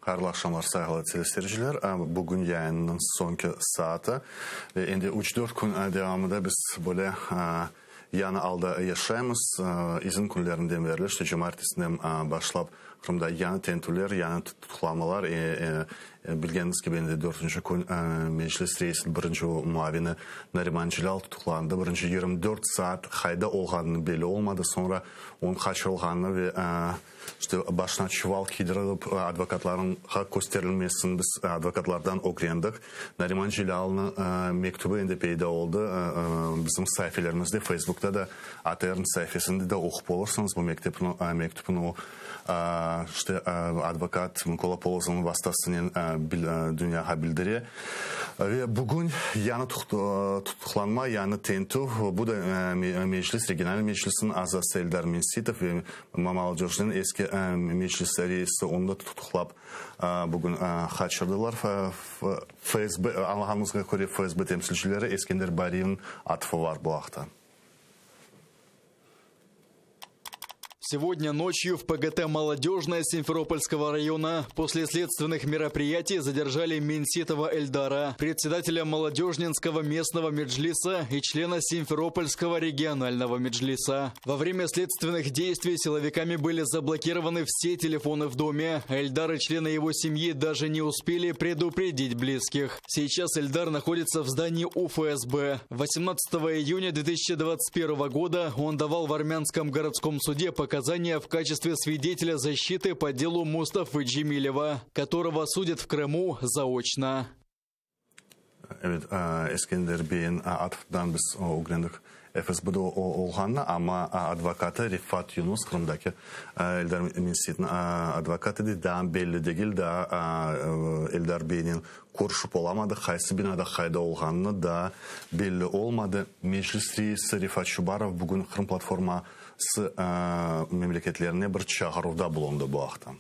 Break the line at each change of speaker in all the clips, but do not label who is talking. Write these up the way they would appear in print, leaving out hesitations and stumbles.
Hayırlı aqşamlar, sayğılı teleseyirciler. Bugün yayınnıñ soñki saatı ve endi üç-dört kün devamında biz böyle yañı alda yaşaymız. İzin künlerinden berli, işte cumaertesinden başlap Qırımda yañı tentüvler, yañı tutuqlamalar, bilgeniñiz kibi, endi dörtünci kün Meclis reisiniñ birinci muavini Nariman Celâl tutuqlandı. Birinci 24 saat qayda olğanını belli olmadı, soñra onıñ qaçırılğanını ve işte başına çuval kiydirilip advokatlarğa kösterilmesini biz advokatlardan ögrendik. Nariman Celâlnıñ mektübi endi peyda oldı bizim saifelerimizde, Facebookta da, ATRniñ saifesinde de oqup olursıñız bu mektüpni, mektüpni o, işte advokat Mıkola Polozovnıñ vastasınen dünyağa bildire. Ve bugün yañı tutuqlanma, yañı tentüv, bu da Meclis, regional meclisniñ azası Eldar Mensitov ve Mamalcojnıñ eski Meclis reisi, onı da tutuqlap bugün qaçırdılar. FSB, añlağanımızğa köre, FSB temsilcileri Eskender Bariyevniñ atfı var bu aqta.
Сегодня ночью в ПГТ «Молодежная» Симферопольского района после следственных мероприятий задержали Менситова Эльдара, председателя Молодежнинского местного меджлиса и члена Симферопольского регионального меджлиса. Во время следственных действий силовиками были заблокированы все телефоны в доме. Эльдар и члены его семьи даже не успели предупредить близких. Сейчас Эльдар находится в здании УФСБ. 18 июня 2021 года он давал в Армянском городском суде показания в качестве свидетеля защиты по делу Мустафы Джемилева, которого судят в Крыму заочно.
Evet, Eskender beyniñ atıfından biz ögrendik FSBde olğanını, amma advokatı Refat Yunus, Qırımdaki Eldar Mensitniñ advokatı edi, daa belli degil, daa Eldar beynen körüşip olamadı, qaysı binada qayda olğanını daa belli olmadı. Meclis reisi Refat Çubarov bugün Qırım platforması memleketlerine bir çağıruvda bulundı bu aqta.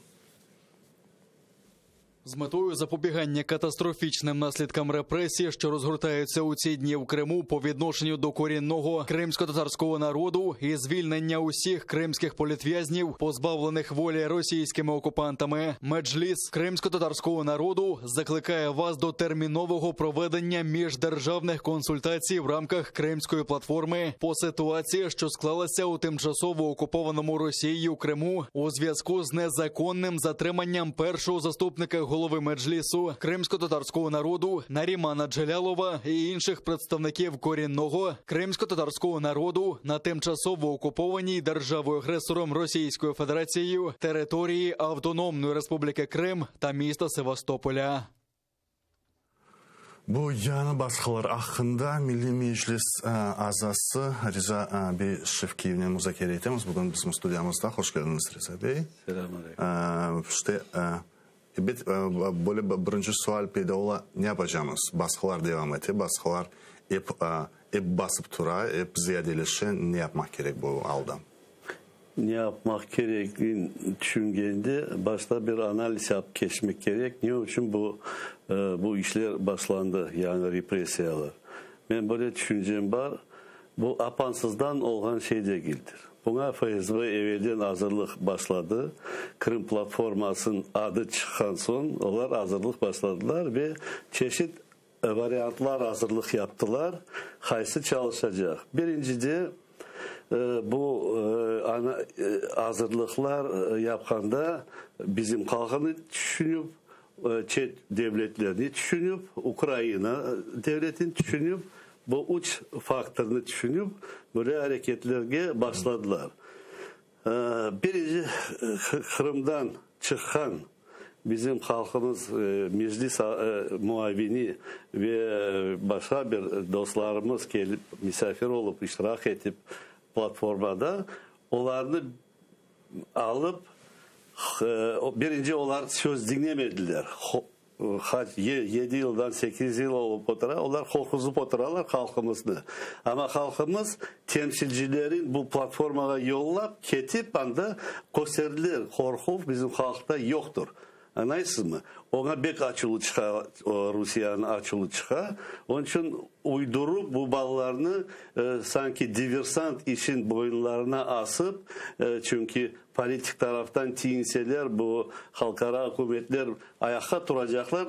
З метою запобігання катастрофічним наслідкам репресій, що розгортаються у ці дні в Криму по відношенню до корінного кримськотатарського народу і звільнення усіх кримських політв'язнів, позбавлених волі російськими окупантами, Меджліс кримськотатарського народу закликає вас до термінового проведення міждержавних консультацій в рамках Кримської платформи по ситуації, що склалася у тимчасово окупованому Росією Криму у зв'язку з незаконним затриманням першого заступника голови Меджлісу кримськотатарського народу Нарімана Джелялова і інших представників корінного кримськотатарського народу на тимчасово окупованій державою-агресором Російською Федерацією території Автономної Республіки Крим та міста Севастополя.
Bu yañı basqılar aqqında Milliy Meclis azası Riza bey Şevkiyevnen muzakere etemiz. Bugün bizim studiyamızda. Hoş keldiñiz, Riza bey.
Selâm aleyküm.
İşte, ebet, böyle birinci sual peyda ola, ne yapacamız? Basqılar devam ete, basqılar ep, ep basıp tura, ep ziyadeleşe. Ne yapmaq kerek bu alda?
Ne yapmaq kerekligini tüşüngende, başta bir analiz yapıp keçmek kerek, ne içün bu bu işler başlandı, yañı repressiyalar. Men böyle tüşüncem bar, bu apansızdan olğan şey degildir. Buña FSB evelden azırlıq başladı, Krım platformasınıñ adı çıqqan soñ, olar azırlıq başladılar ve çeşit variantlar azırlıq yaptılar, qaysı çalışacaq. Birincide, bu azırlıqlar yapqanda bizim halqını tüşünip, çet devletlerni tüşünip, Ukraina devletini tüşünip, bu üç faktornı tüşünip, böyle areketlerge başladılar. Birinci Qırımdan çıqqan bizim halqımız Meclis muavini ve başqa bir dostlarımız kelip misafir olıp iştirak etip platformada, olarnı alıp, birinci olar söz diñlemediler. Qaç, yedi yıldan sekiz yıl olıp otura, olar qorquzıp oturalar halqımıznı. Amma halqımız temsilcilerin bu platformağa yollap, ketip anda kösterdiler, qorquv bizim halqta yoqtır. Añlaysızmı? Oña bek açuvlı çıqa, Rusiyeniñ açuvlı çıqa. Onıñ içün uydurıp bu balalarnı sanki diversant işin boyunlarına asıp, çünki politik taraftan tiyinseler, bu halqara ükümetler ayaqqa turacaqlar,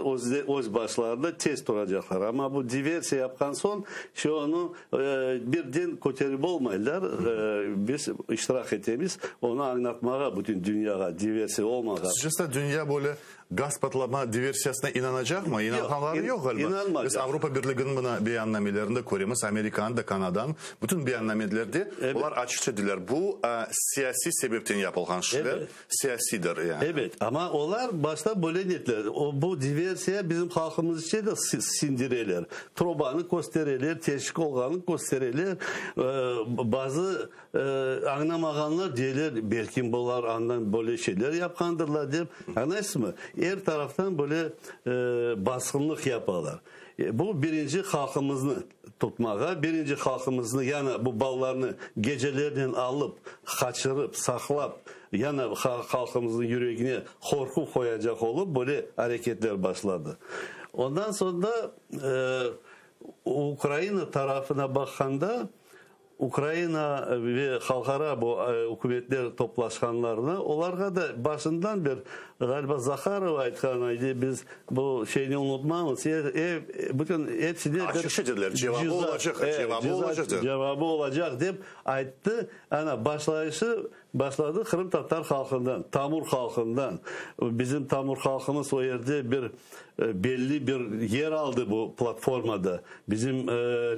öz başlarına tez turacaqlar. Amma bu diversiya yapqan soñ, şe onı birden köterip olmaylar. Biz iştirak etemiz, onı añlatmağa bütün dünyağa, diversiya olmağanı.
Sizcesine, dünya böyle Gaz patlama diversiyasına inanacaqmı? İnanğanları yoq, ğaliba. Biz Avropa Birliginiñ mına beyannamelerini de köremiz, Amerikanıñ da, Kanadanıñ. Bütün beyannamelerde olar açıqça deyler, bu siyasiy sebepten yapılğan şeyler, siyasiydir, yani.
Ebet, amma olar başta böyle netler, bu diversiya bizim halqımız içe de sindireler. Trobanı köstereler, teşik olğanını köstereler. Bazı Añlamağanlar deyler, belkim bular andan böyle şeyler yapqandırlar dep. Añlaysızmı? Er taraftan böyle basqınlıq yapalar. Bu birinci halqımıznı tutmağa, birinci halqımıznı yani bu balalarnı gecelernen alıp, qaçırıp, saqlap, yani halqımıznıñ yüregine qorqu qoyacaq olıp böyle areketler başladı. Ondan soñ da Ukraina tarafına baqqanda, Ukraina ve halqara bu ükümetler toplaşqanlarını, olarğa da başından bir, ğaliba, Zaharova aytqan edi, biz bu şeyni unutmamız, er, er, bütün epsine bir
Açıqça dediler, cevabı olacaq, cevabı olacaq dedi.
Cevabı olacaq dep ayttı. Ana, başlayışı başladı qırımtatar halqından, tamır halqından. Bizim tamır halqımız o yerde bir Belli bir yer aldı bu platformada. Bizim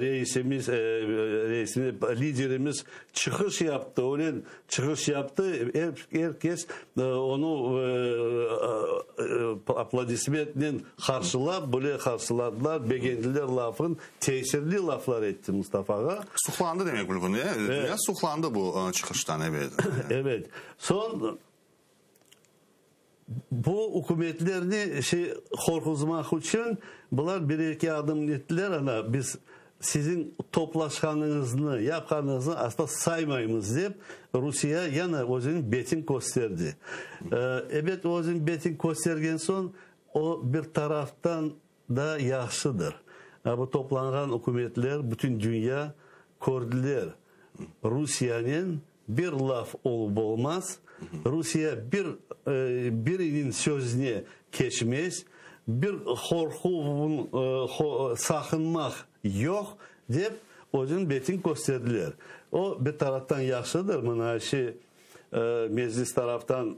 reisimiz, reisimiz, liderimiz çıqış yaptı, öyle çıqış yaptı, er, er kes onı aplodismentnen qarşılap, böyle qarşıladılar, begendiler lafın, tesirli laflar etti Mustafa ağa.
Suqlandı demek mümkün, e? Dünya suqlandı bu çıqıştan, ebet.
Evet. Soñ. Bu ükümetlerni şey qorquzmaq içün bular bir-eki adım ettiler, ana, biz siziñ toplaşqanıñıznı, yapqanıñıznı asla saymaymız dep, Rusiye yana özüniñ betin kösterdi. Ebet, özüniñ betin köstergen soñ, o bir taraftan da yahşıdır. Bu toplanğan ükümetler, bütün dünya kördiler, Rusiyanen bir laf olıp olmaz, Rusiye bir biriniñ sözüne keçmez, bir qorquvın saqınmaq yoq, dep özüniñ betin kösterdiler. O, bir taraftan yahşıdır, mına şi Meclis taraftan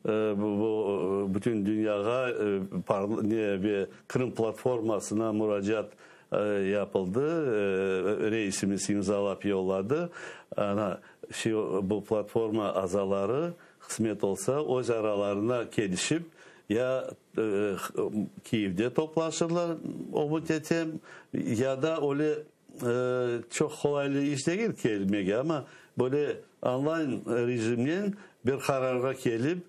Bu bütün dünyağa ve Qırım platformasına muracaat yapıldı, reisimiz imzalap yolladı. Ana, bu platforma azaları, qısmet olsa, öz aralarında kelişip, ya Kiyevde toplaşırlar, ümüt etem, ya da öyle Çoq qolaylı iş degil kelmege, amma böyle onlayn rejimnen bir qararğa kelip,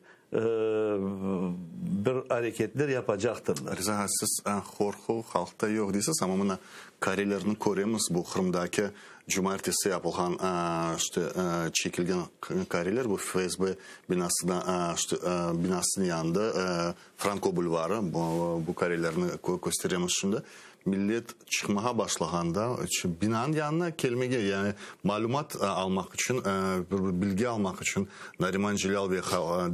bir areketler yapacaqtırlar.
Riza ağa, siz qorqu halqta yoq deysiz, amma mına karelerni köremiz, bu Qırımdaki cumaertesi yapılğan, işte, çekilgen kareler, bu FSB binasına, işte, binasınıñ yanında, Franko bulvarı, bu karelerni kösteremiz şimdi. Millet çıqmağa başlağanda, binanıñ yanına kelmege, yani malümat almaq içün, bir bilgi almaq içün Nariman Celâl ve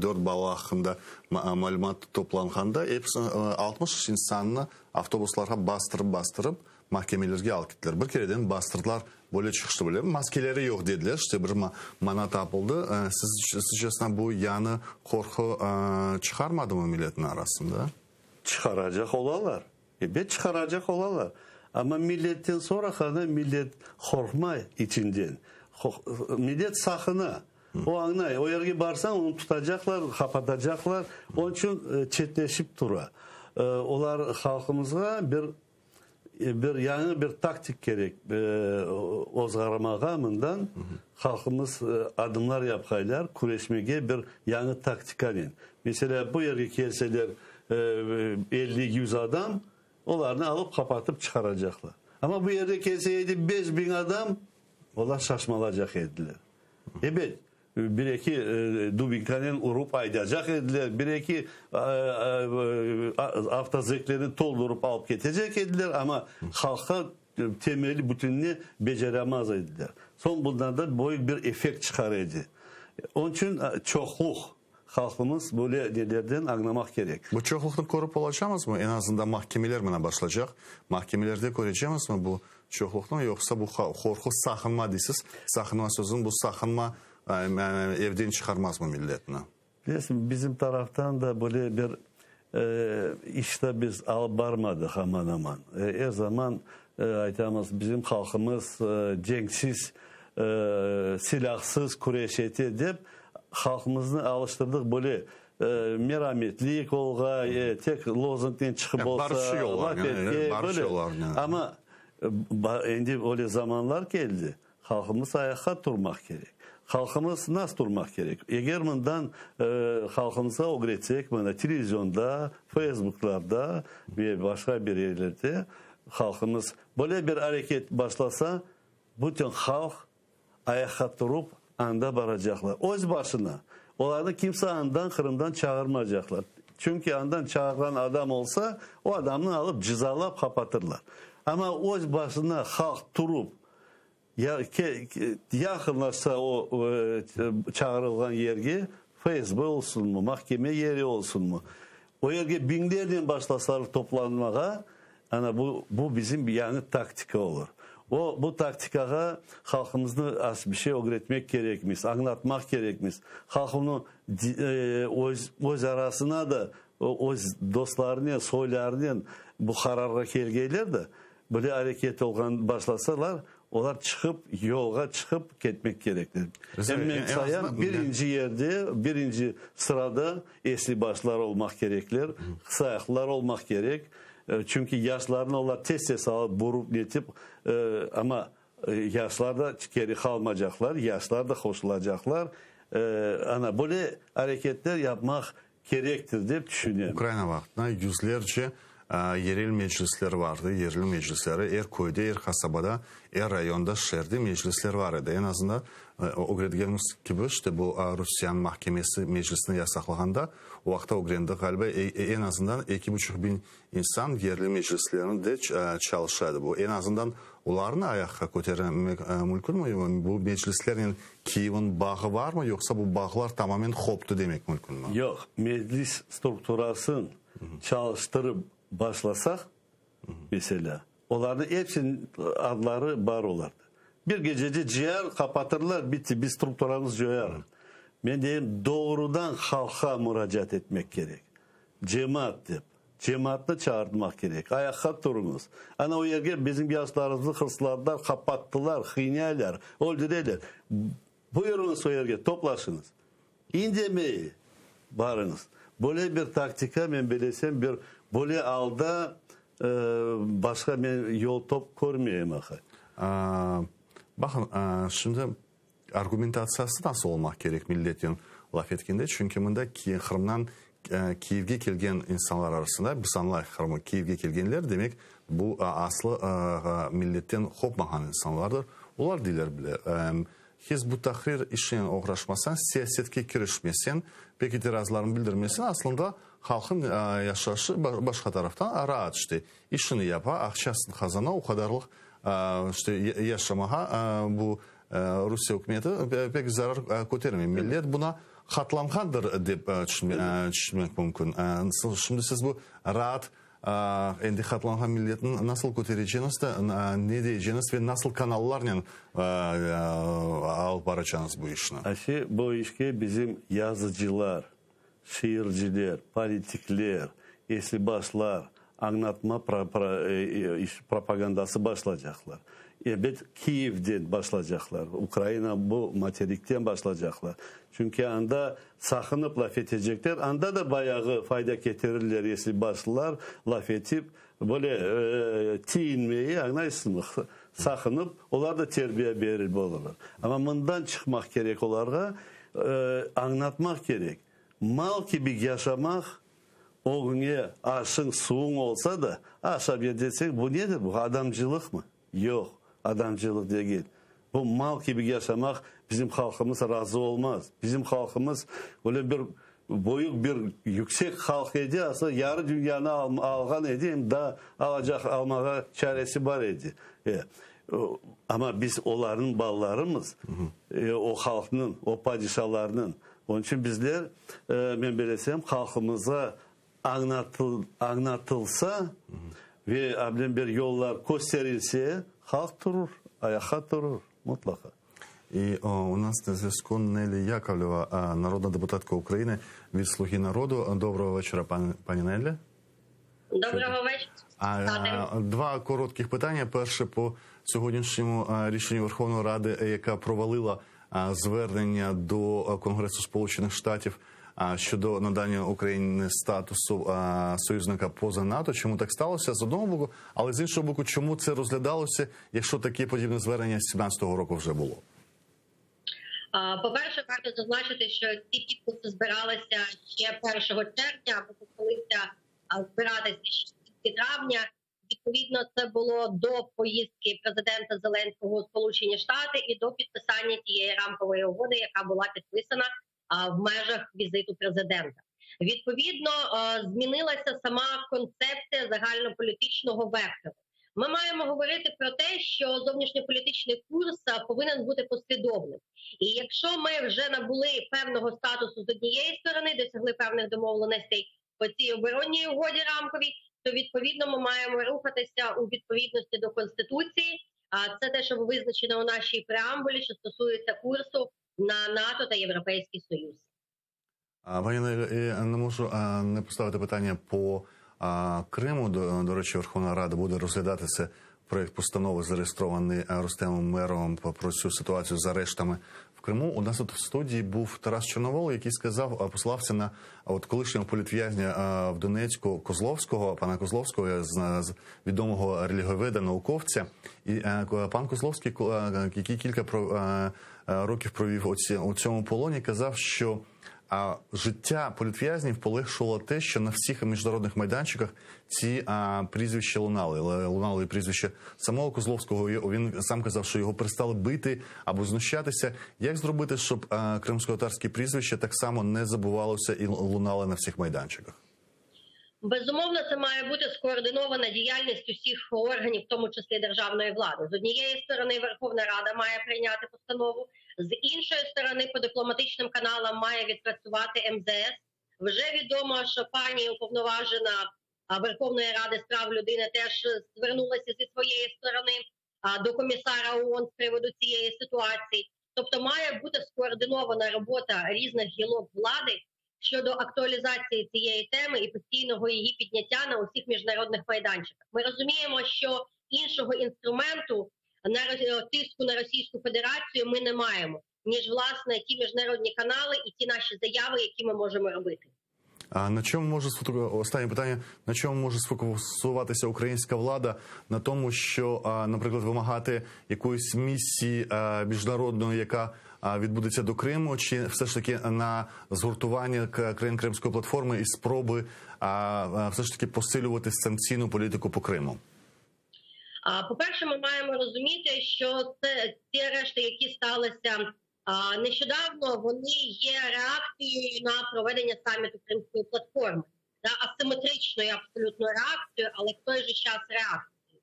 dört bala aqqında malümat toplanğanda, episi 60 insannı avtobuslarğa bastırıp-bastırıp mahkemelerge alıp kettiler. Bir kereden bastırdılar, böyle çıqıştı böyle. Maskeleri yoq dediler, işte bir mana tapıldı. Sizcesine bu yañı qorqu çıqarmadımı milletniñ arasında?
Çıqaracaq olalar. Ebet, çıqaracaq olalar. Amma milletten soraqanda millet qorqmay içinden. Millet saqına. O añlay, o yerge barsañ, onı tutacaqlar, qapatacaqlar. Onıñ içün çetleşip tura. Olar halqımızğa bir bir yañı bir taktik kerek ozğarmağa mından. Halqımız adımlar yapqaylar küreşmege bir yañı taktikanen. Meselâ, bu yerge kelseler elli-yüz adam, olarnı alıp qapatıp çıqaracaqlar. Amma bu yerde kelse edi 5000 adam, olar şaşmalacaq ediler. Ebet. Bir-eki dubinkanen urıp aydacaq ediler, bir-eki avtozeklerni toldurıp alıp ketecek ediler, amma halqqa temeli bütününe beceramaz ediler. Soñ bundan da böyük bir effekt çıqar edi. Onıñ içün çoqluq halqımız böyle nelerden añlamaq kerek.
Bu çoqluqnı körip olacamızmı? Eñ azından mahkemeler mına başlacaq. Mahkemelerde körecemizmi bu Çoqluqnı yoqsa bu qorqu saqınma deysiz, saqınma sözüni bu saqınma evden çıqarmazmı milletni?
Bilesiñ, bizim taraftan da böyle bir işte biz alıp barmadıq aman-aman. Er zaman aytamız, bizim halqımız cenksiz, silâhsız küreş ete dep, halqımıznı alıştırdıq böyle merametlik olğay, tek lozungnen çıqıp olsa, laf etke, böyle. Amma endi öyle zamanlar keldi, halqımız ayaqqa turmaq kerek. Halqımız nasıl turmaq kerek? Eger mından halqımızğa ögretsek, mana televizionda, feysbuklarda ve başqa bir yerlerde halqımız böyle bir areket başlasa, bütün halq Ayaqqa turıp, anda baracaqlar. Öz başına. Olarnı kimse andan, Qırımdan çağırmaycaqlar. Çünki andan çağırğan adam olsa, o adamnı alıp cızalap qapatırlar. Amma öz başına halq turıp, yaqınlaşsa o çağırılğan yerge, FSB olsunmı, mahkeme yeri olsunmı, o yerge biñlernen başlasalar toplanmağa, Ana bu, bu bizim yañı taktika olur. O, bu taktikağa halqımıznı az bir şey ögretmek kerekmiz, añlatmaq kerekmiz. Halq onı öz, öz arasına da, öz dostlarınen, soylarınen bu qararğa kelgenler de, böyle areket olğan başlasalar, olar çıqıp, yolğa çıqıp ketmek kerekler. Em men sayam, birinci yerde, birinci sırada esli başlar olmaq kerekler, qısa ayaqlılar olmaq kerek. Çünki yaşlarnı olar tez-tez alıp, burıp netip, amma yaşlar da keri qalmacaqlar, yaşlar da qoşulacaqlar. Ana, böyle areketler yapmaq kerektir, dep tüşünem.
Ukraina vaqtında yüzlerce yerel meclisler vardı, yerli meclisleri, er köyde, er qasabada, er rayonda, şeerde meclisler bar edi. Eñ azından, ögretgenimiz kibi, işte bu Rusiyeniñ mahkemesi meclisni yasaqlağanda, O vaqıtta ögrendik, ğaliba, eñ azından eki buçuq biñ insan yerli meclislerinde çalışa edi. Bu, eñ azından olarnı ayaqqa kötermek mümkünmi? Bu meclislernen Kiyevniñ bağı barmı, yoqsa bu bağlar tamamen qoptı demek mümkünmi?
Yoq, meclis strukturasın çalıştırıp başlasaq, meselâ, olarnıñ epsiniñ adları bar olardı. Bir gecede cıyar, qapatırlar, bitti, biz strukturamız coyarıq. Men deyim, doğrudan halqqa muracaat etmek kerek. Cemaat dep. Cemaatnı çağırtmaq kerek. Ayaqqa turuñız. Ana o yerge bizim yaşlarımıznı hırsızladılar, qapattılar, qıynaylar, öldüreler. Buyurıñız o yerge, toplaşıñız. İndemey barıñız. Böyle bir taktika, men belesem, bir böyle alda başqa men yol top körmeyim aqay.
Baqıñ, şimdi argumentatsiyası nasıl olmaq kerek milletnen laf etkende, çünki mında Qırımdan Kiyevge kelgen insanlar arasında, biz añlayıq, Qırımğa Kiyevge kelgenler, demek, bu aslı milletten qopmağan insanlardır. Olar deyler bile, Hizb ut-Tahrir işinen oğraşmasañ, siyasetke kirişmeseñ, pek itirazlarıñnı bildirmeseñ, aslında halqıñ yaşaşı başqa taraftan raat, işte, işini yapa, aqçasını qazana, o qadarlıq, işte, yaşamağa bu Rusiye ükümeti pek zarar kötermey. Millet buna qatlanğandır dep tüşünmek mümkün. Şimdi siz bu raat Endi qatlanğan milletni nasıl kötereceñiz de, ne deyeceñiz ve nasıl kanallarnen alıp baracañız bu işni?
Ayşe, bu işke bizim yazıcılar, şiirciler, politikler, eslibaşlar, añlatma propagandası başlaycaqlar. Ebet, Kiyevden başlaycaqlar, Ukraina bu materikten başlaycaqlar. Çünki anda saqınıp laf etecekler, anda da bayağı fayda ketirirler esli-başlılar laf etip, böyle tiyinmeyi, añlaysızmı, saqınıp, olar da terbiye berir olurlar. Amma mından çıqmaq kerek olarğa, añlatmaq kerek, mal kibi yaşamaq, ögüñe aşıñ, suvuñ olsa da, aşap yeteseñ, bu nedir bu, adamcılıqmı? Yoq, adamcılıq degil. Bu mal kibi yaşamaq. Bizim halqımız razı olmaz. Bizim halqımız öyle bir büyük bir yüksek halq edi, aslında yarı dünyanı alğan edi, em daa alacaq, almağa çaresi bar edi. Amma biz olarnıñ balalarımız, o halqnıñ, o padişalarnıñ. Onıñ içün bizler, men belesem, halqımızğa añlatılsa ve abilem bir yollar kösterilse, halq turur, ayaqqa turur, mutlaqa.
І у нас на зв'язку Нелі Яковлєва, народна депутатка України від «Слуги народу». Доброго вечора, пані Нелі.
Доброго вечора.
Два коротких питання. Перше, по сьогоднішньому рішенню Верховної Ради, яка провалила звернення до Конгресу Сполучених Штатів щодо надання Україні статусу союзника поза НАТО. Чому так сталося? З одного боку, але з іншого боку, чому це розглядалося, якщо таке подібне звернення з 17-го року вже було?
По-перше, варто зазначити, що ці підписи збиралися ще 1 червня, або почалися збиратися ще в кінці травня. Відповідно, це було до поїздки президента Зеленського у Сполучені Штати і до підписання тієї рамкової угоди, яка була підписана в межах візиту президента. Відповідно, змінилася сама концепція загальнополітичного вектору. Ми маємо говорити про те, що зовнішньополітичний курс повинен бути послідовним. І якщо ми вже набули певного статусу з однієї сторони, досягли певних домовленостей по цій оборонній угоді рамковій, то, відповідно, ми маємо рухатися у відповідності до Конституції. А це те, що визначено у нашій преамбулі, що стосується курсу на НАТО та Європейський Союз.
Пані Нелі, я не можу не поставити питання по Криму. До речі, Верховна Рада буде розглядати це проєкт постанови, зареєстрований Рустемом Умеровим про цю ситуацію з арештами в Криму. У нас тут в студії був Тарас Чорновол, який послався на колишнього політв'язня в Донецьку Козловського, пана Козловського, з відомого релігіоведа, науковця. І пан Козловський, який кілька років провів у цьому полоні, казав, що життя політв'язнів полегшувало те, що на всіх міжнародних майданчиках ці прізвища лунали. Лунали прізвище самого Козловського. Він сам казав, що його перестали бити або знущатися. Як зробити, щоб кримськотатарське прізвище так само не забувалося і лунали на всіх майданчиках?
Безумовно, це має бути скоординована діяльність усіх органів, в тому числі державної влади. З однієї сторони, Верховна Рада має прийняти постанову, з іншої сторони, по дипломатичним каналам має відпрацювати МЗС. Вже відомо, що пані уповноважена Верховної Ради з прав людини теж звернулася зі своєї сторони до комісара ООН з приводу цієї ситуації. Тобто має бути скоординована робота різних гілок влади щодо актуалізації цієї теми і постійного її підняття на усіх міжнародних майданчиках. Ми розуміємо, що іншого інструменту на тиску на Російську Федерацію ми не маємо, ніж, власне, ті міжнародні канали і ті наші заяви, які ми можемо робити.
А на чому може сфокусу-, останнє питання, на чому може сфокусуватися українська влада? На тому, що, наприклад, вимагати якоїсь місії, міжнародної, яка, відбудеться до Криму, чи все ж таки на згуртування країн Кримської платформи і спроби, все ж таки посилювати санкційну політику по Криму?
По-перше, ми маємо розуміти, що це ті арешти, які сталися, нещодавно, вони є реакцією на проведення саміту Кримської платформи. Да, асиметричною абсолютно реакцією, але в той же час реакцією.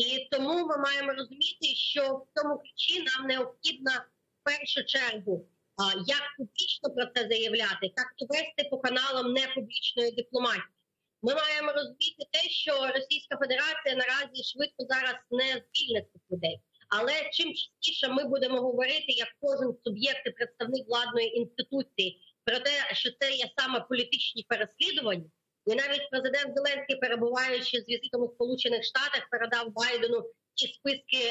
І тому ми маємо розуміти, що в цьому ключі нам необхідно в першу чергу, як публічно про це заявляти, так і вести по каналам непублічної дипломатії. Ми маємо розуміти те, що Російська Федерація наразі швидко зараз не звільнить цих людей. Але чим частіше ми будемо говорити, як кожен суб'єкт і представник владної інституції, про те, що це є саме політичні переслідування, і навіть президент Зеленський, перебуваючи з візитом у Сполучених Штатах, передав Байдену ті списки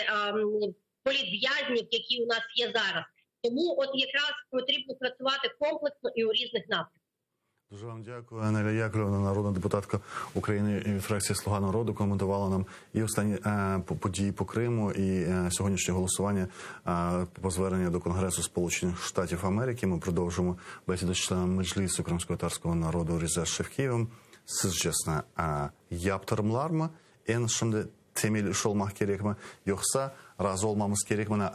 політв'язнів, які у нас є зараз. Тому от якраз потрібно працювати комплексно і у різних напрямках.
Дуже вам дякую, Нелля Яковлевна, народна депутатка України від фракції «Слуга народу», коментувала нам і останні події по Криму, і сьогоднішнє голосування по зверненню до Конгресу Сполучених Штатів Америки. Ми продовжимо бесіду з членом Меджлісу кримськотатарського народу Різа Шевкієвим. Sizcesine, yaptırımlar mı? En şimdi temel iş olmaq kerekmi, yoqsa razı olmamız kerek, mına,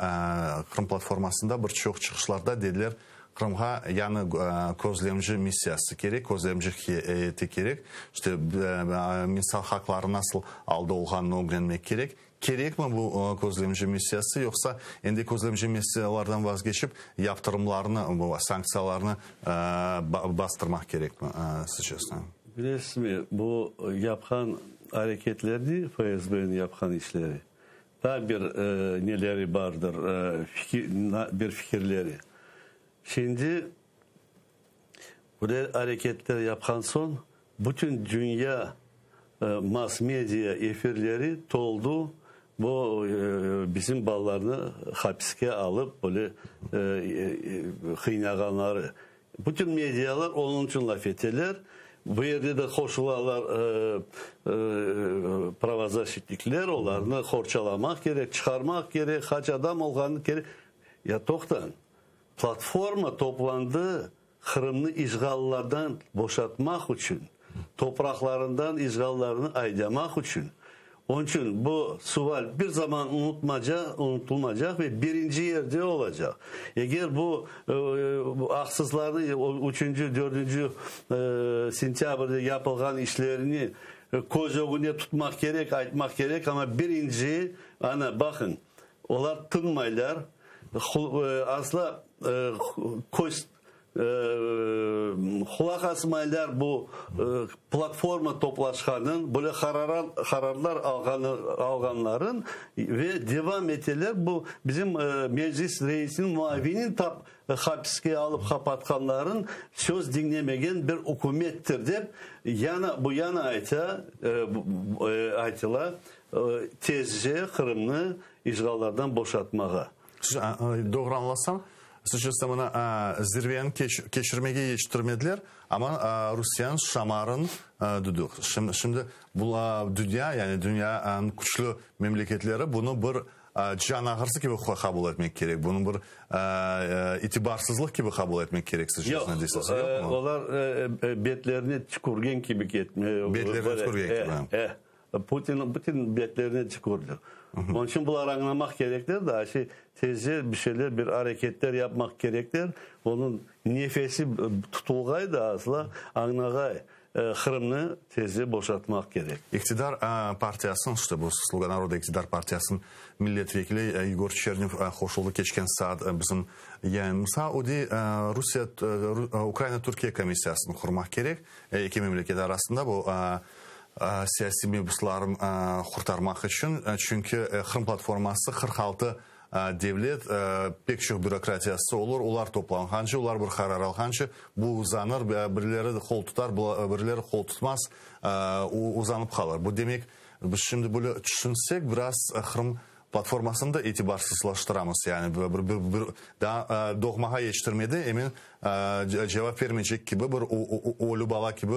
Qırım platformasında bir çoq çıqışlarda dediler, Qırımğa yañı közlemci missiyası kerek, közlemci heyeti kerek, işte, insan haqları nasıl alda olğanını ögrenmek kerek. Kerekmi bu közlemci missiyası, yoqsa endi közlemci missiyalardan vazgeçip, yaptırımlarnı, bu sanktsiyalarnı bastırmaq kerekmi, sizcesine?
Bilesizmi, bu yapqan areketlerni, FSBniñ yapqan işleri, daa bir neleri bardır, bir fikirleri. Şimdi böyle areketler yapqan soñ, bütün dünya mass-media efirleri toldu, bu bizim balalarnı hapiske alıp, böyle qıynağanları. Bütün medialar onıñ içün laf eteler. Bu yerde de qoşulalar pravozaşitnikler, olarnı qorçalamaq kerek, çıqarmaq kerek, qaç adam olğanı kerek. Ya toqtañ, platforma toplandı Qırımnı işğallardan boşatmaq içün, topraqlarından işğallarnı aydamaq içün. Onıñ içün bu sual bir zaman unutmacaq, unutılmacaq ve birinci yerde olacaq. Eger bu aqsızlarnıñ üçünci, dördünci sentâbrde yapılğan işlerini köz ögüne tutmaq kerek, aytmaq kerek, amma birinci, ana, baqıñ, olar tınmaylar, asla köz Qulaq asmaylar bu platforma toplaşqanın, böyle qararlar alğanların ve devam eteler bu bizim Meclis reisiniñ muavinin tap hapiske alıp qapatqanların söz diñlemegen bir ükümettir dep yana bu yana ayta aytıla tezce Qırımnı işğallardan boşatmağa.
Doğru añlasam, sizcesine mına zirveni keçirmege yetiştirmediler, amma Rusiyeniñ şamarın duduq. Şimdi bu dünya, yani dünyanıñ küçlü memleketleri bunı bir can ağrısı kibi qabul etmek kerek, bunı bir itibarsızlıq kibi qabul etmek kerek, sizcesine deysiz, yoqmı?
Yoq, olar betlerine tükürgen kibi
Betlerine tükürgen kibi.
E, Putinniñ bütün betlerine tükürdi. Onıñ içün bular añlamaq kerekler, daa şey tezce bir şeyler, bir areketler yapmaq kerekler. Onıñ nefesi tutulğay da asla añlağay, Qırımnı tezce boşatmaq kerek.
İqtidar partiyasınıñ, işte bu Sluga naroda iqtidar partiyasınıñ milletvekili Yegor Çernev qoşuldı keçken saat bizim yayınımızğa. O dey, Rusiye, Ukraina-Türkiye komissiyasını qurmaq kerek eki memleket arasında bu siyasiy mebuslarnı qurtarmaq içün, çünki Qırım platforması 46 devlet, pek çoq bürokratiyası olur, olar toplanğance, olar bir qarar alğance, bu uzanır, birileri qol tutar, birileri qol tutmaz, uzanıp qalır. Bu demek, biz şimdi böyle tüşünsek, biraz Qırım Platformasını da itibarsızlaştıramız, yani bir, bir, bir, daa doğmağa yetiştirmedi, emin cevap vermeycek kibi, bir ölü bala kibi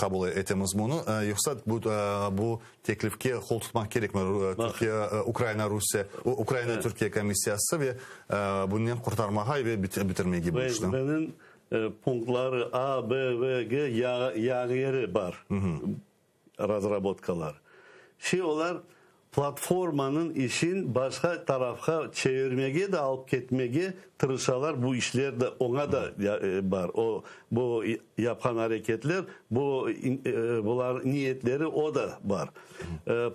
qabul etemiz bunı. Yoqsa bu, bu teklifke qol tutmaq kerekmi, Türkiye, Ukraina, Rusiye, Ukraina, Türkiye komissiyası ve bunen qurtarmağa ve bitirmege bu işni?
Bunıñ punktları A, B, V, G yañı yeri bar. Razrabotkalar. Şi olar platformanıñ işin başqa tarafqa çevirmege de alıp ketmege tırışalar, bu işler de oña da bar, o bu yapqan areketler, bu bular niyetleri o da bar.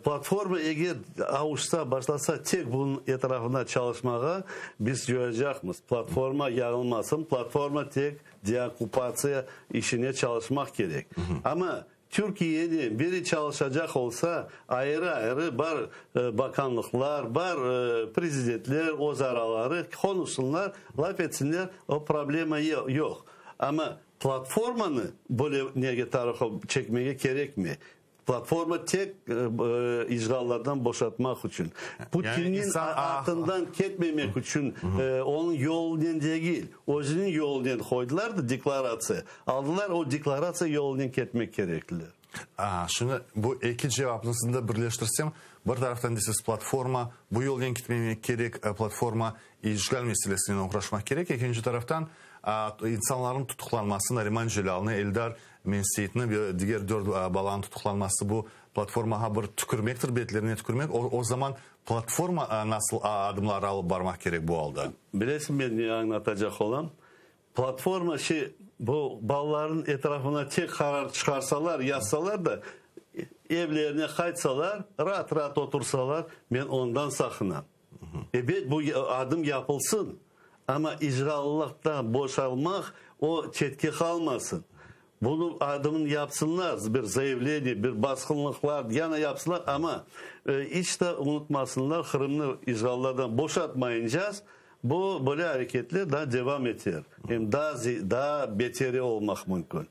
Platforma eger avuşsa başlasa tek bunıñ etrafında çalışmağa biz coyacaqmız. Platforma yañılmasın, platforma tek deokkupatsiya işine çalışmaq kerek. Amma Türkiyede biri çalışacaq olsa, ayrı-ayrı bar bakanlıqlar, bar prezidentler öz araları qonuşsınlar, laf etsinler, o problema yoq. Amma platformanı böyle nege tarafa çekmege kerekmey. Platforma tek işğallardan boşatmaq içün, Putinniñ artından ketmemek içün, onıñ yolunen degil, özüniñ yolunen qoydılar da deklaratsiya, aldılar, o deklaratsiya yolunen ketmek kerekliler.
Şimdi bu eki cevapnı sizni de birleştirsem, bir taraftan deysiz platforma bu yolnen ketmemek kerek, platforma işğal meselesinen oğraşmaq kerek, ekinci taraftan. insanlarnıñ tutuqlanması, Nariman Celâlnı, Eldar Menseitni ve diger dört balanıñ tutuqlanması bu platformağa bir tükürmektir, betlerine tükürmek. O, o zaman platforma nasıl adımlar alıp barmaq kerek bu alda?
Bilesiñ, men ne añlatacaq olam? Platforma şey, bu balalarnıñ etrafına tek qarar çıqarsalar, yazsalar da, evlerine qaytsalar, raat-raat otursalar, men ondan saqınam. Ebet, bu adım yapılsın, amma işğallıqtan boşalmaq, o çetke qalmasın. Bunı adımını yapsınlar, bir zayavleniye, bir basqınlıqlar yana yapsınlar, amma iç de unutmasınlar, Qırımnı işğallardan boşatmayıncaz, bu böyle areketler daa devam eter, em daa daa beteri olmaq mümkün.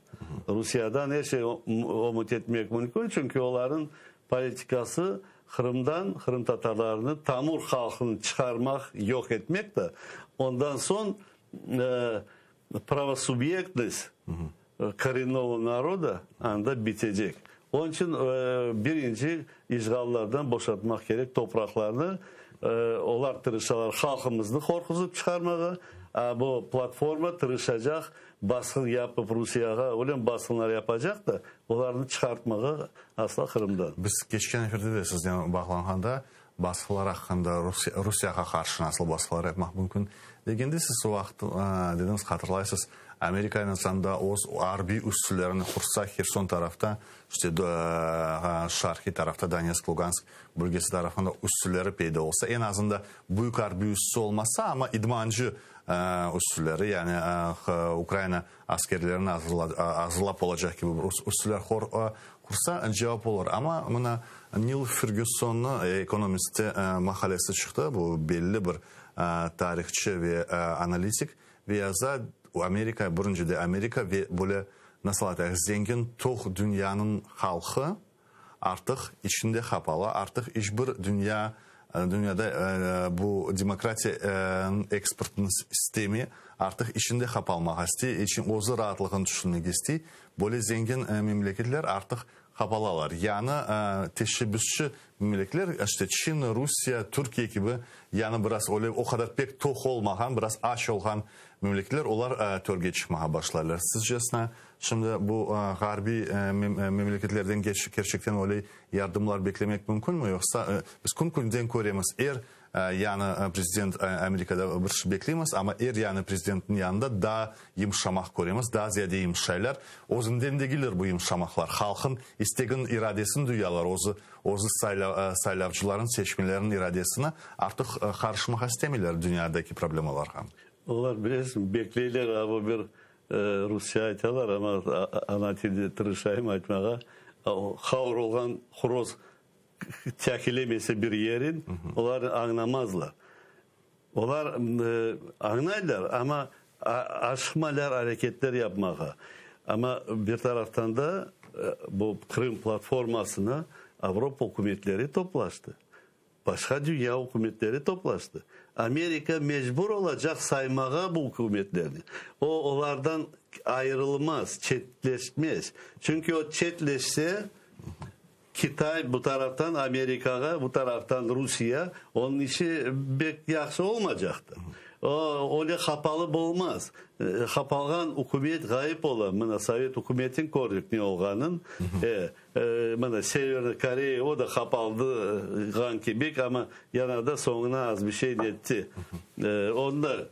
Rusiyadan er şey ümüt etmek mümkün, çünki olarnıñ politikası Qırımdan qırımtatarlarnı, tamır halqını çıqarmaq, yoq etmektir. Ondan soñ Pravosubyektnost korennogo naroda anda bitecek. Onıñ içün birinci işğallardan boşatmaq kerek topraqlarnı. Olar tırışalar halqımıznı qorquzıp çıqarmağa, a bu platforma tırışacaq basqın yapıp Rusiyağa, öyle basqınlar yapacaq da, olarnı çıqartmağa asla Qırımdan.
Biz keçken efirde de siznen bağlanğanda Basqılar aqqında, Rusiyağa qarşı nasıl basqılar yapmaq mümkün degende siz o vaqıt dediñiz, hatırlaysız, Amerika aynı zamanda öz arbiy üssülerini qursa Herson tarafta, işte şarqiy tarafta, Donetsk, Lugansk bölgesi tarafında üssüleri peyda olsa, eñ azında büyük arbiy üssü olmasa, amma idmancı üssüleri, yani Ukraina askerlerini azırlap olacaq kibi bir üssüler qursa, cevap olur. Amma mına Nil Fergüsonnıñ Economist-te maqalesi çıqtı, bu belli bir tarihçı ve analitik, ve yaza, Amerika, birincide Amerika ve böyle, nasıl aytayıq, zengin, toq dünyanıñ halqı Artıq içinde qapala, artıq iç bir dünya, dünyada bu demokratiya eksportınıñ sistemi artıq içinde qapalmağa istey, içün özü raatlığını tüşünmege istey. Böyle zengin memleketler artıq qapalalar. Yañı teşebbüsçi memleketler, işte Çin, Rusiya, Türkiye kibi, yañı biraz öyle o qadar pek toq olmağan, biraz aç olğan memleketler, olar törge çıqmağa başlaylar. Sizcesine, Şimdi bu ğarbiy memleketlerden kerçekten öyle yardımlar beklemek mümkünmi, yoqsa biz kün-künden köremiz, er yañı prezident Amerikada bir şey bekleymiz, amma er yañı prezidentniñ yanında daa yımşamaq köremiz, daa ziyade yımşaylar. Özünden degiller bu yımşamaqlar, halqın istegin, iradesini duyalar, özü, özü saylavcılarnıñ, seçmenlerniñ iradesini, artıq qarışmağa istemeyler dünyadaki problemalarğa.
Olar, bilesiñ, bekleyler, a bu bir Rusça aytalar, amma ana tilde tırışayım aytmağa, qavrulğan horoz çakilemese bir yerin, olar añlamazlar. Olar añlaylar, amma aşıqmaylar areketler yapmağa. Amma bir taraftan da bu Qırım platformasına Avropa ükümetleri toplaştı. Başqa dünya ükümetleri toplaştı. Amerika mecbur olacaq saymağa bu ükümetlerni. O, olardan ayırılmaz, çetleşmez. Çünki o çetleşse, Kitay bu taraftan Amerikağa, bu taraftan Rusiye, onıñ işi bek yahşı olmacaqtır. O, öyle qapalı bolmaz. Qapalğan ükümet ğayıp ola. Mına, Sovet ükümetin kördik ne olğanın. E, Mına, Severniy Koreya, o da qapaldığan kibik, amma yana da soñuna az bir şey netti. Onıñ da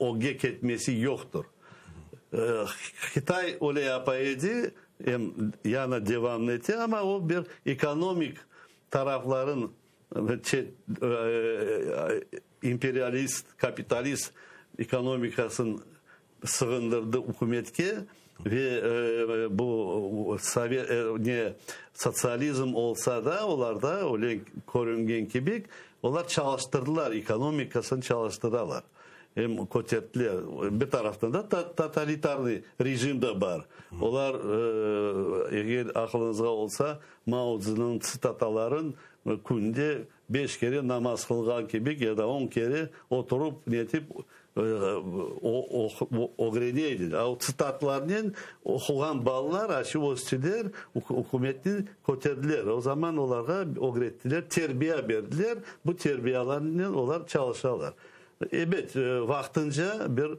ögge ketmesi yoqtır. Qıtay öyle yapa edi, em yana devam ete, amma o bir ekonomik tarafların imperialist, kapitalist ekonomikasın sığındırdı ükümetke ve bu sovet ne sotsializm olsa da, olarda öyle körüngen kibi, olar çalıştırdılar, ekonomikasını çalıştıralar, em köterttiler. Bir taraftan da totalitarnıy rejim de bar. Olar, eger aqılıñızğa olsa, Mao Tszinıñ tsitataların künde Beş kere namaz qılğan kibik ya da on kere oturıp netip ögrene ediler. A o tsitatlarnen oquğan balalar aşı östüler, ükümetni köterdiler. O zaman olarğa ögrettiler, terbiya berdiler, bu terbiyalarnen olar çalışalar. Ebet, vaqtınca bir.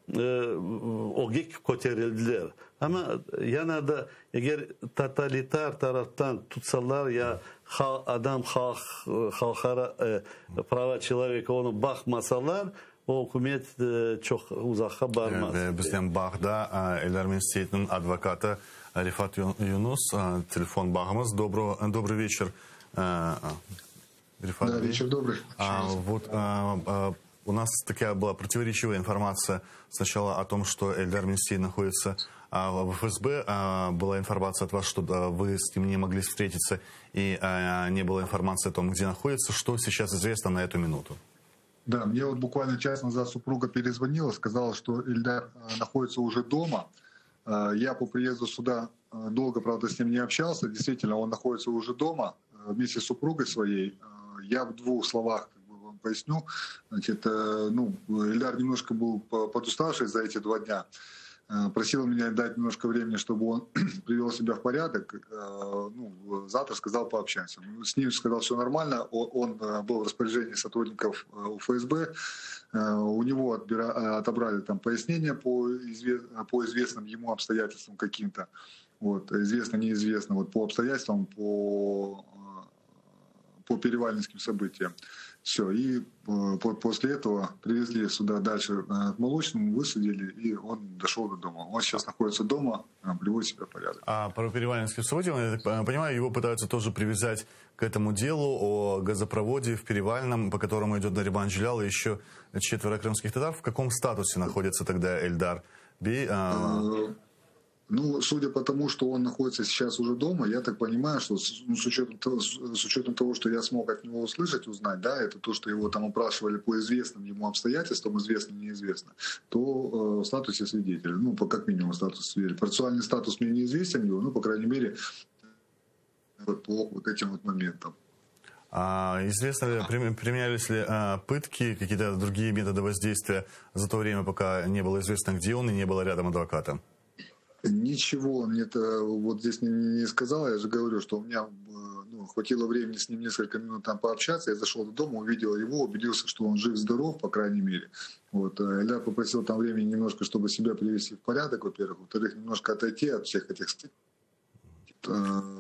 Ögge köterildiler. Amma yana da eger totalitar taraftan tutsalar ya adam halq, halqara prava çeloveka onı baqmasalar, o ükümet çoq uzaqqa barmaz.
Ve biznen bağda Eldar Menseyitniñ advokatı Refat Yunus, telefon bağımız. Dobrıy veçer, Refat
Bey. Вечер добрый.
Вот у нас такая была противоречивая информация сначала о том, что Эльдар Менсей находится в ФСБ. Была информация от вас, что вы с ним не могли встретиться, и не было информации о том, где находится. Что сейчас известно на эту минуту?
Да, мне вот буквально час назад супруга перезвонила, сказала, что Эльдар находится уже дома. Я по приезду сюда долго, правда, с ним не общался. Действительно, он находится уже дома вместе с супругой своей. Я в двух словах как бы вам поясню. Значит, ну, Эльдар немножко был подуставший за эти два дня. Просил меня дать немножко времени, чтобы он привел себя в порядок. Ну, завтра сказал, пообщаемся. С ним сказал, все нормально. Он был в распоряжении сотрудников ФСБ. У него отобрали там пояснения по, по известным ему обстоятельствам каким-то. Вот, известно, неизвестно. Вот по обстоятельствам, по, по перевальнинским событиям. Все, и э, после этого привезли сюда дальше э, к Молочному, высадили, и он дошел до дома. Он сейчас находится дома, э, приводит себя в порядок.
А про Перевальнинские события, я так понимаю, его пытаются тоже привязать к этому делу о газопроводе в Перевальном, по которому идет Нариман Джелял и еще четверо крымских татар. В каком статусе находится тогда Эльдар Бей?
А, ну, судя по тому, что он находится сейчас уже дома, я так понимаю, что с, ну, с, учетом, с учетом того, что я смог от него услышать, узнать, да, это то, что его там опрашивали по известным ему обстоятельствам, известно, неизвестно, то э, в статусе свидетеля, ну, по, как минимум статус свидетеля. Процессуальный статус мне неизвестен его, ну, по крайней мере, вот по вот этим вот моментам.
А известно ли, применялись ли а, пытки, какие-то другие методы воздействия за то время, пока не было известно, где он и не было рядом адвоката?
Ничего он мне это вот здесь не, не сказал. Я же говорю, что у меня ну, хватило времени с ним несколько минут там пообщаться. Я зашел до дома, увидел его, убедился, что он жив-здоров, по крайней мере. Вот. Эльдар попросил там времени немножко, чтобы себя привести в порядок, во-первых. Во-вторых, немножко отойти от всех этих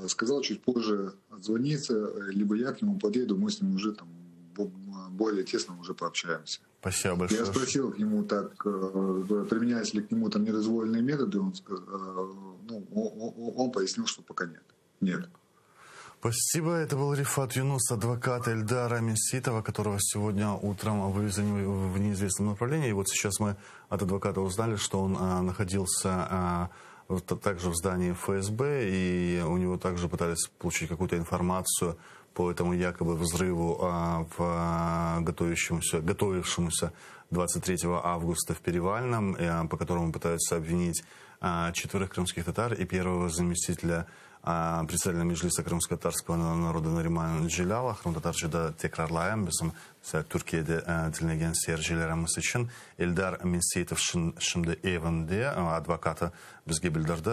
Сказал чуть позже отзвониться, либо я к нему подъеду, мы с ним уже там более тесно уже пообщаемся.
Спасибо большое.
Я спросил к нему так, э, применяются ли к нему там недозволенные методы, он, э, ну, он, он пояснил, что пока нет. Нет.
Спасибо. Это был Рифат Юнус, адвокат Эльдара Менсеитова, которого сегодня утром вывезли в неизвестном направлении. И вот сейчас мы от адвоката узнали, что он а, находился а, также в здании ФСБ, и у него также пытались получить какую-то информацию по этому якобы взрыву а, в а, готовящемуся, готовившемуся 23 августа в Перевальном, э, по которому пытаются обвинить а, четверых крымских татар и первого заместителя председателя Меджлиса крымско-татарского народа Наримана Джеляла, Qırımtatarca tekrarlayım, bizim Türkiyede diñlegen seyircilerimiz içün Eldar Menseitov şimdi evinde advokatı bizge bildirdi,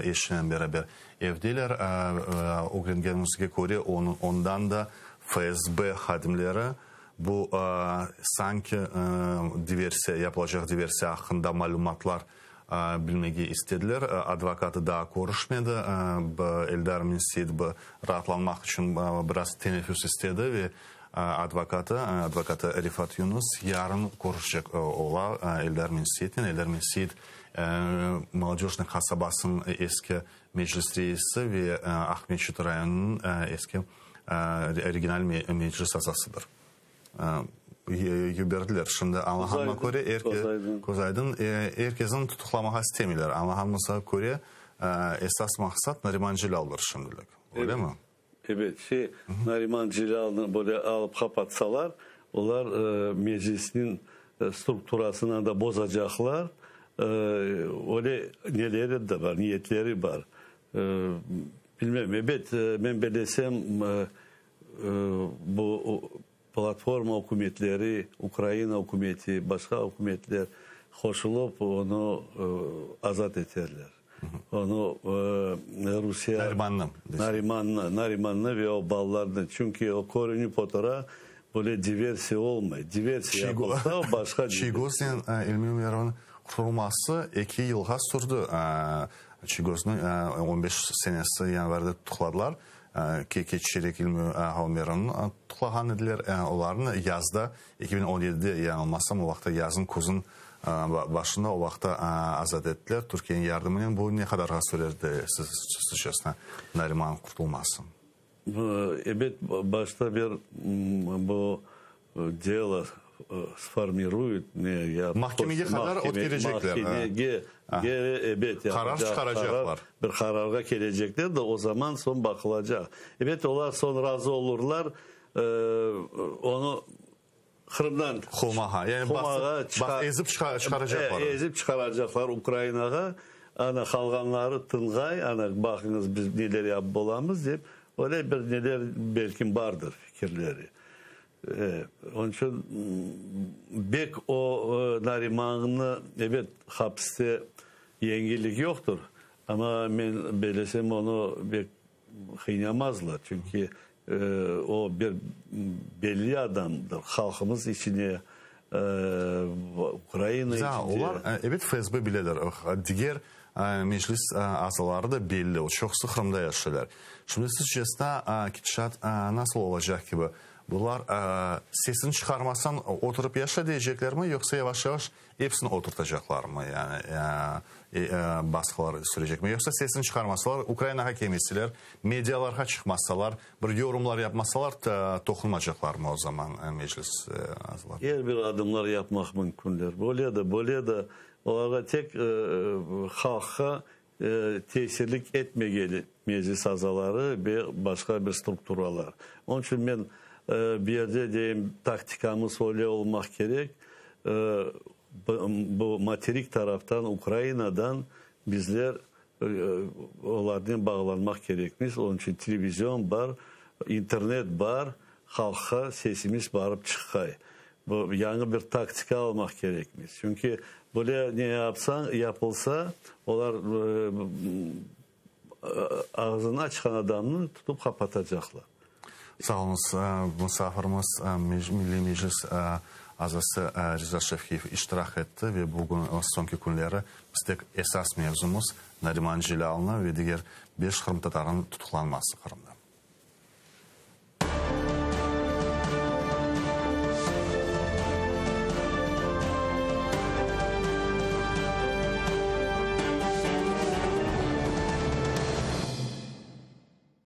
eşinen beraber evdeler. Ögrengenimizge köre, ondan da FSB hadimleri bu sanki diversiya, yapılacaq diversiya aqqında malümatlar bilmege istediler. Advokatı daa körüşmedi. Eldar Menseit raatlanmaq içün biraz teneffüs istedi ve advokatı, advokatı Refat Yunus yarın körüşecek ola Eldar Menseitnen. Eldar Menseit Molodejnoye qasabasınıñ eski meclis reisi ve Aqmescit rayonınıñ eski regional meclis azasıdır. Yiberdiler. Şimdi añlağanıma köre, köz aydın, er kesni tutuqlamağa istemeyler. Añlağanımızğa köre, esas maqsat Nariman Celâldır şimdilik. Öyle mi?
Evet, şey, Nariman Celâlnı böyle alıp qapatsalar, olar meclisniñ strukturasını da bozacaqlar. Öyle neleri de bar, niyetleri bar. Bilmem, ebet, men bilsem, bu platforma ükümetleri, Ukraina ükümeti, başqa ükümetler qoşulıp onı azat eterler. Onı Rusiye...
Narimannı.
Narimannı, Narimannı ve o balalarnı. Çünki o körünip otura. Böyle diversiya olmay. Diversiya yapılsa, o başqa.
Çiygoznen İlmi Ümerovnıñ qurtulması eki yılğa sürdi. Çiygoznı on beş senesi yanvarde tutuqladılar. Keççerek İlmi Ümerovnı tutuqlağan ediler. Olarnı yazda, 2017-de, yañılmasam, o vaqıtta yazın, küzün başında o vaqıtta azat ettiler Türkiyeniñ yardımınen. Bu ne qadarğa sürerdi, sizcesine, Narimannıñ qurtulması?
Ebet, başta bir bu delo sformiruyut, ne ya.
Mahkemege qadar ötkerecekler.
Mahkemege, ebet.
Qarar çıqaracaqlar.
Bir qararğa kelecekler de, o zaman soñ baqılacaq. Ebet, olar soñ razı olurlar, onı Qırımdan
Quvmağa, yani basıp, ezip çıqaracaqlar.
Ezip çıqaracaqlar Ukrainağa. Ana, qalğanları tınğay, ana, baqıñız, biz neler yapıp olamız, dep, öyle bir neler belkim bardır fikirleri. Onıñ içün bek o Narimannı, ebet, hapiste yengillik yoqtır, amma men belesem, onı bek qıynamazlar, çünki o bir belli adamdır, halqımız içine, Ukraina içinde.
Olar, ebet, FSB bileler, diger meclis azaları da belli, çoqusı Qırımda yaşaylar. Şimdi sizcesine, ketişat nasıl olacaq kibi? Bular sesini çıqarmasañ, oturıp yaşa deyceklermi, yoqsa yavaş-yavaş Epsini oturtacaqlarmı, yani basqılar sürecekmi? Yoqsa sesini çıqarmasalar, Ukrainağa kelmeseler, medialarğa çıqmasalar, bir yorumlar yapmasalar, toqunmacaqlarmı o zaman Meclis azaları?
Er bir adımlar yapmaq mümkünler. Böyle de, böyle de. Olarğa tek halqqa tesirlik etmegeli Meclis azaları ve başqa bir strukturalar. Onıñ içün men bu yerde deyim, taktikamız öyle olmaq kerek, bu materik taraftan, Ukrainadan bizler olarnen bağlanmaq kerekmiz. Onıñ içün televizion bar, internet bar, halqqa sesimiz barıp çıqqay. Bu yañı bir taktika almaq kerekmiz. Çünki böyle ne yapsañ, yapılsa, olar ağzını açqan adamnı tutıp qapatacaqlar.
Sağ oluñız. Musafirimiz, Milliy Meclis azası Riza Şevkiyev iştirak etti ve bugün soñki künleri biz tek esas mevzumız, Nariman Celâlnı ve diger beş qırımtatarınıñ tutuqlanması Qırımda.